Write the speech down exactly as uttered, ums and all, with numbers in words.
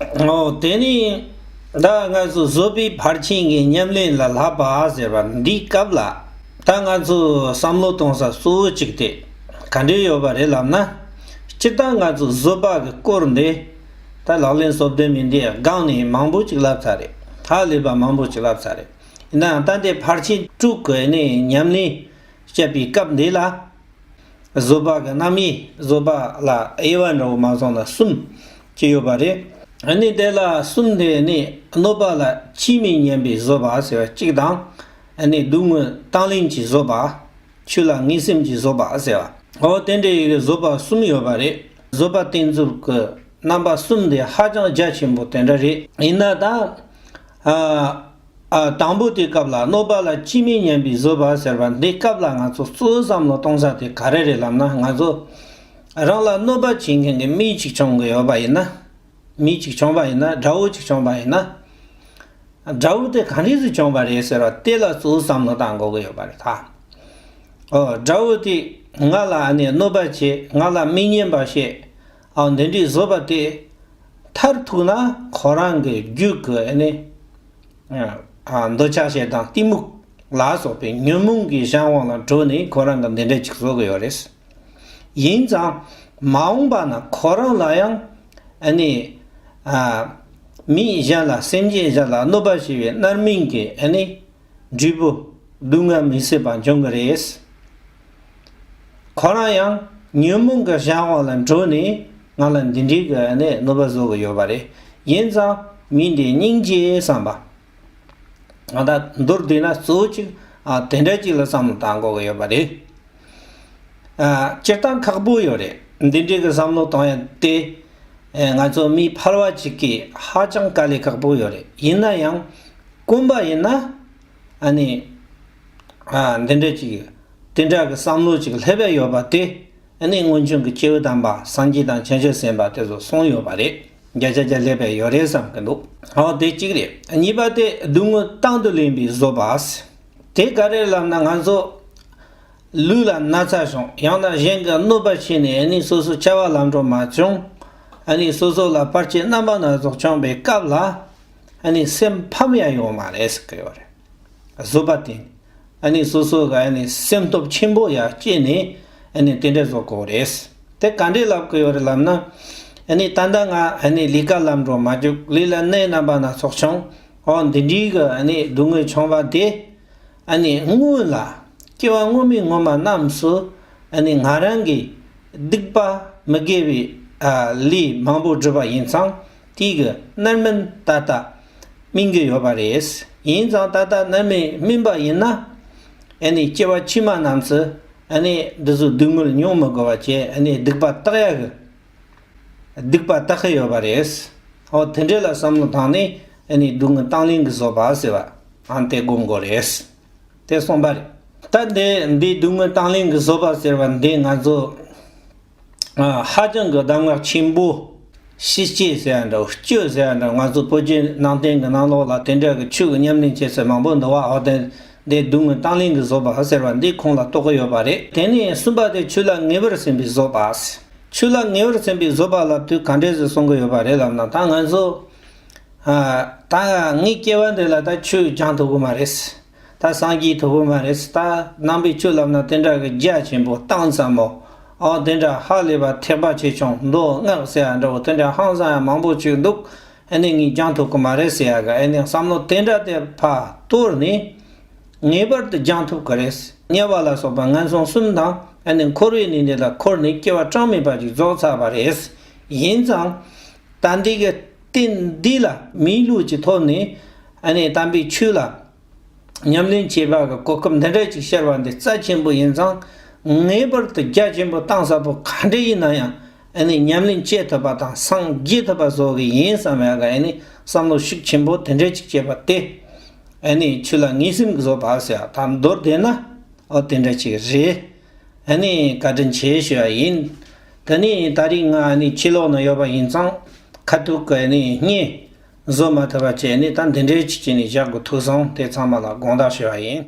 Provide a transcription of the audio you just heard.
ཨོ་དེ་ནི་ད་ང་ཚོ་བཟོད་པའི་ཕར་ཕྱིན་གྱི་ཉམས་ལེན་ལ་བསླབ་པ་ཟེར་བ་འདིའི་སྐབས་ལ། ད་ང་ཚོ་བསམ་བློ་གཏོང་ས་གཙོ་བོ་གཅིག་དེ་ག་འདྲས་ཡོད་པ་རེད་ལབ་ན། སྤྱིར་བཏང་ང་ཚོ་བཟོད་པ་གི་སྐོར་འདི་ད་ལག་ལེན་སོ་བདུན་མའི་འདི་སྒང་ནས་མང་པོ་ཅིག་བསླབས་ཚར་རེད། ཧ་ལས་པ་མང་པོ་ཅིག་བསླབས་ཚར་རེད། ཡིན་ནའང་ད་ལྟའི་ཕར་ཕྱིན་དྲུག་གི་ནི་ཉམས་ལེན་བྱེད་པའི་སྐབས་འདི་ལ། བཟོད་པ་གི་རྣམ་དབྱེ། བཟོད་པ་ལ་དབྱེ་བ་འདྲ་བོ་མ་སོང་ན་གསུམ་ཅིག་ཡོད་པ་རེད། ཨ་ནི་དེ་ལ་གསུམ་དེ་ནི་གནོད་པ་ལ་ཇི་སྙེད་མཉན་པའི་བཟོད་པ་ཟེར་བ་གཅིག་དང་། ཨ་ནི་སྡུག་བསྔལ་དང་ལེན་གྱི་བཟོད་པ། ཆོས་ལ་ངེས་སེམས་ཀྱི་བཟོད་པ་ཟེར་བ། འོ་དེ་འདྲའི་བཟོད་པ་གསུམ་ཡོད་པ་རེད། བཟོད་པ་བསྟེན་ཚུལ་གྱི་རྣམ་པ་གསུམ་དེ་ཧ་ཅང་རྒྱ་ཆེན་པོ་དེ་འདྲ་རེད། ཡིན་ན་ད། ཨ། ཨ། དང་པོ་དེའི་སྐབས་ལ་གནོད་པ་ལ་ཇི་སྙེད་མཉན་པའི་བཟོད་པ་ཟེར་བ་འདིའི་སྐབས་ལ་ང་ཚོ་གཙོ་བོ་བསམ་བློ་གཏོང་ས་དེ་ག་རེ་རེད་ལབ་ན། ང་ཚོ་རང་ལ་གནོད་པ་བྱེད་མཁན་གྱི་མི་གཅིག་བྱུང་གི་ཡོད་པ་ཡིན་ན། མི་གཅིག་བྱུང་པ་ཡིན་ན། དགྲ་བོ་གཅིག་བྱུང་པ་ཡིན་ན། དགྲ་བོ་དེ་ག་འདྲས་སུ་བྱུང་བ་རེད་ཟེར་བ་དེ་ལ་གཙོ་བོ་བསམ་བློ་གཏང་དགོས་ཀྱི་ཡོད་པ་རེད་ད། ཨོ། དགྲ་བོ་དེ་ང་ལ་ཨ་ནི་གནོད་པ་བྱེད། ང་ལ་མི་སྙན་པ་བཤད། ཨ། འདི་འདྲའི་བཟོད་པ་དེ་མཐར་ཐུག་ན་ཁོ་རང་གི་རྒྱུད་ཀྱི་ཨ་ནི། ཨ། འདོད་ཆགས་ཞེ་སྡང་གཏི་མུག་ལ་སོགས་པའི་ཉོན་མོངས་ཀྱི་གཞན་དབང་ལ་འགྲོ་ནས་ཁོ་རང་གི་འདི་འདྲ་ཅིག་བཟོ་གི་ཡོད་རེད། ཡིན་ཙང་མ་འོངས་པ་ན་ཁོ་རང་ལ་ཡང་ཨ་ནི། ཨ། མི་གཞན་ལ། སེམས་ཅན་གཞན་ལ་གནོད་པ་བྱས་པའི་རྣམ་སྨིན་གྱི་ཨ་ནི་འབྲས་བུ་སྡུག་བསྔལ་མི་བཟད་པ་འབྱུང་གི་རེད། ཁོ་རང་ཡང་ཉོན་མོངས་ཀྱི་གཞན་དབང་ལ་འགྲོ་ནས་ང་ལ་འདི་འདྲའི་གི་ཨ་ནི་གནོད་པ་བཟོ་གི་ཡོད་པ་རེད། ཡིན་ཙང་མི་འདི་སྙིང་རྗེ་བསམ་པ། ང་ད་མདོར་བསྡུས་ན་གཙོ་བོ་གཅིག། ཨ། དེ་འདྲ་གཅིག་ལ་བསམ་བློ་གཏང་དགོས་ཀྱི་ཡོད་པ་རེད། ཨ། སྤྱིར་བཏང་ཁག་པོ་ཡོད་རེད། འདི་འདྲའི་གི་བསམ་བློ་གཏོང་ཡ་དེ། ཨེ། ང་ཚོ་མི་ཕལ་བ་ཅིག་གིས་ཧ་ཅང་དཀའ་ལས་ཁག་པོ་ཡོད་རེད། ཡིན་ན་ཡང་དཀོན་པ་ཡིན་ན། ཨ་ནི། ཨ། འདི་འདྲ་ཅིག། དེ་འདྲ་གི་བསམ་བློ་ཅིག་སླེབས་ཡ་ཡོད་པ་དེ། ཨ་ནི་སྔོན་བྱོན་གྱི་སྐྱེས་བུ་དམ་པ་སངས་རྒྱས་དང་བྱང་ཆུབ་སེམས་དཔའ་དེ་ཚོ་གསུངས་ཡོད་པ་རེད། བརྒྱ་ཆ་བརྒྱ་སླེབས་ཡ་ཡོད་རེད་བསམ་གི་འདུག། ཨོ་དེ་གཅིག་རེད། གཉིས་པ་དེ་སྡུག་བསྔལ་དང་དུ་ལེན་པའི་བཟོད་པ། དེ་ག་རེ་ལབ་ན། ང་ཚོ་ལུས་ལ་ན་ཚ་བྱུང་། ཡང་ན་གཞན་གྱིས་གནོད་པ་བྱས་ནས་ཨ་ནི་སོ་སོ་བྱ་བ་ལམ་འགྲོ་མ་བྱུང་། ཨ་ནི་སོ་སོ་ལ་བར་ཆད་རྣམ་པ་སྣ་ཚོགས་བྱུང་བའི་སྐབས་ལ། ཨ་ནི་སེམས་ཕམ་ཡ་ཡོང་མ་རེད་ཟེར་གི་ཡོད་རེད། བཟོད་པ་དེ། ཨ་ནི་སོ་སོ་ག་ཨ་ནི་སེམས་སྟོབས་ཆེན་པོ་ཡར་སྐྱེས་ནས་ཨ་ནི་དེ་འདྲ་བཟོ་དགོས་རེད། དེ་ག་འདྲས་ལབ་གི་ཡོད་རེད་ལབ་ན། ཨ་ནི་ད་ལྟ་ང་ཨ་ནི་ལས་ཀ་ལམ་འགྲོ་མ་བཅུག། ལས་ལ་ནད་རྣམ་པ་སྣ་ཚོགས་བྱུང་། ཨོ་འདི་འདྲའི་གི་ཨ་ནི་སྡུག་བསྔལ་བྱུང་བ་དེ། ཨ་ནི་སྔོན་ལ་སྐྱེ་བ་སྔོན་མའི་སྔོན་མ་རྣམས་སུ་ཨ་ནི་ང་རང་གིས་སྡིག་པ་མི་དགེ་བའི་ཨ་ལས་མང་པོ་བསྒྲུབས་པ་ཡིན་ཙང་དེའི་གི་རྣམ་སྨིན་ད་ལྟ་སྨིན་གྱི་ཡོད་པ་རེད། ཡིན་ཙང་ད་ལྟ་རྣམ་སྨིན་སྨིན་པ་ཡིན་ན། ཨ་ནི་སྐྱེ་བ་ཕྱི་མ་རྣམས་སུ་ཨ་ནི་འདི་ཚོ་སྡུག་བསྔལ་མྱོང་མི་དགོས་པ་བྱས། ཨ་ནི་སྡིག་པ་དག་ཡ་གི། སྡིག་པ་དག་གི་ཡོད་པ་རེད། ཨོ་དེ་འདྲས་ལ་བསམ་བློ་བཏང་ནས་ཨ་ནི་སྡུག་བསྔལ་དང་ལེན་གྱི་བཟོད་པ་ཟེར་བ་ཨང་དེ་སྒོམ་དགོས་རེད། དེ་གསུངས་པ་རེད། ད་འདི་འདི་སྡུག་བསྔལ་དང་ལེན་གྱི་བཟོད་པ་ཟེར་བ་འདི་ང་ཚོ་ཨ་ཧ་ཅང་གི་གདམས་ངག་ཆེན་པོ། ཤེས་བྱེད་ཟེར་ཡ་འདྲ། སྤྱོད་ཟེར་ཡ་འདྲ། ང་ཚོ་བོད་བརྒྱུད་ནང་བསྟན་གྱི་ནང་ལོགས་ལ་དེ་འདྲ་གི་ཆོས་ཀྱི་ཉམས་ལེན་བྱེད་ས་མང་པོ་འདུག་བ། ཨོ་དེ་འདི་སྡུག་བསྔལ་དང་ལེན་གྱི་བཟོད་པ་ཟེར་བ་འདི་ཁོང་ལ་གཏོགས་ཀྱི་ཡོད་པ་རེད། དེ་ནས་གསུམ་པ་དེ་ཆོས་ལ་ངེས་པར་སེམས་པའི་བཟོད་པ། ཆོས་ལ་ངེས་པར་སེམས་པའི་བཟོད་པ་ལབ་དུས་ག་འདྲས་སེ་གསུང་གི་ཡོད་པ་རེད་ལབ་ན། ད་ང་ཚོ་ཨ་ད་ངའི་སྐྱེ་བ་འདི་ལ་ད་ཆོས་སྦྱང་ཐུབ་ཀྱི་མ་རེད། ད་སངས་རྒྱས་ཐུབ་ཀྱི་མ་རེད། ད་ནང་པའི་ཆོས་ལབ་ན་དེ་འདྲ་གི་རྒྱ་ཆེན་པོ་གཏིང་ཟབ་མོ། ཨོ་དེ་འདྲ་ཧ་ལས་པ་ཐེག་པ་ཆེ་ཆུང་མདོ་སྔགས་ཟེར་ཡ་འདྲ་བོ་དེ་འདྲ་ཧང་སང་ཡ་མང་པོ་ཅིག་འདུག། ཨ་ནི་ངས་སྦྱང་ཐུབ་ཀྱི་མ་རེད་ཟེར་ཡ་གི་ཨ་ནི་བསམ་བློ་དེ་འདྲ་དེ་ཕར་གཏོར་ནས། ངེས་པར་དུ་སྦྱང་ཐུབ་ཀྱི་རེད། དམྱལ་བ་ལ་སོགས་པ་ངན་སོང་གསུམ་དང་ཨ་ནི་འཁོར་བའི་གནས་འདི་ལ་འཁོར་ནས་སྐྱེ་བ་གྲངས་མེད་པ་ཅིག་རྫོགས་ཚར་བ་རེད། ཡིན་ཙང་། ད་འདི་གི་རྟེན་འདི་ལ་མིའི་ལུས་ཀྱི་ཐོག་ནས་ཨ་ནི་དམ་པའི་ཆོས་ལ་ཉམས་ལེན་བྱེད་པ་གི་གོ་སྐབས་འདི་འདྲ་ཅིག་ཤར་བ་འདི་རྩ་ཆེན་པོ་ཡིན་ཙང་། ངེས་པར་དུ་རྒྱ་ཆེན་པོ་གཏིང་ཟབ་པོ་ག་འདྲ་ཡིན་ན་ཡང་ཨ་ནི་ཉམས་ལེན་བྱེད་ཐུབ་པ་དང་སངས་རྒྱས་ཐུབ་པ་བཟོ་གི་ཡིན་བསམ་ཡ་གི་ཨ་ནི་བསམ་བློ་ཤུགས་ཆེན་པོ་དེ་འདྲ་ཅིག་བྱས་པ་དེ། ཨ་ནི་ཆོས་ལ་ངེས་སེམས་ཀྱི་བཟོད་པ་ཟེར་ཡ་ད་མདོར་བསྡུས་ན། ཨོ་དེ་འདྲ་ཅིག་རེད། ཨ་ནི་བཀའ་དྲིན་ཆེ་ཞུ་བ་ཡིན། ད་ནི་ད་རིང་ང་ཨ་ནི་ཕྱི་ལོགས་ན་ཡོད་པ་ཡིན་ཙང་ཁ་ཐུག་གི་ཨ་ནི་བརྙན་བཟོ་མ་ཐུབ་པ་བྱས་ནས་ད་འདི་འདྲའི་ཅིག་བྱས་ནས་བཞག་དགོས་ཐུག་སོང་། དེ་ཚང་མ་ལ་དགོངས་དག་ཞུ་བ་ཡིན།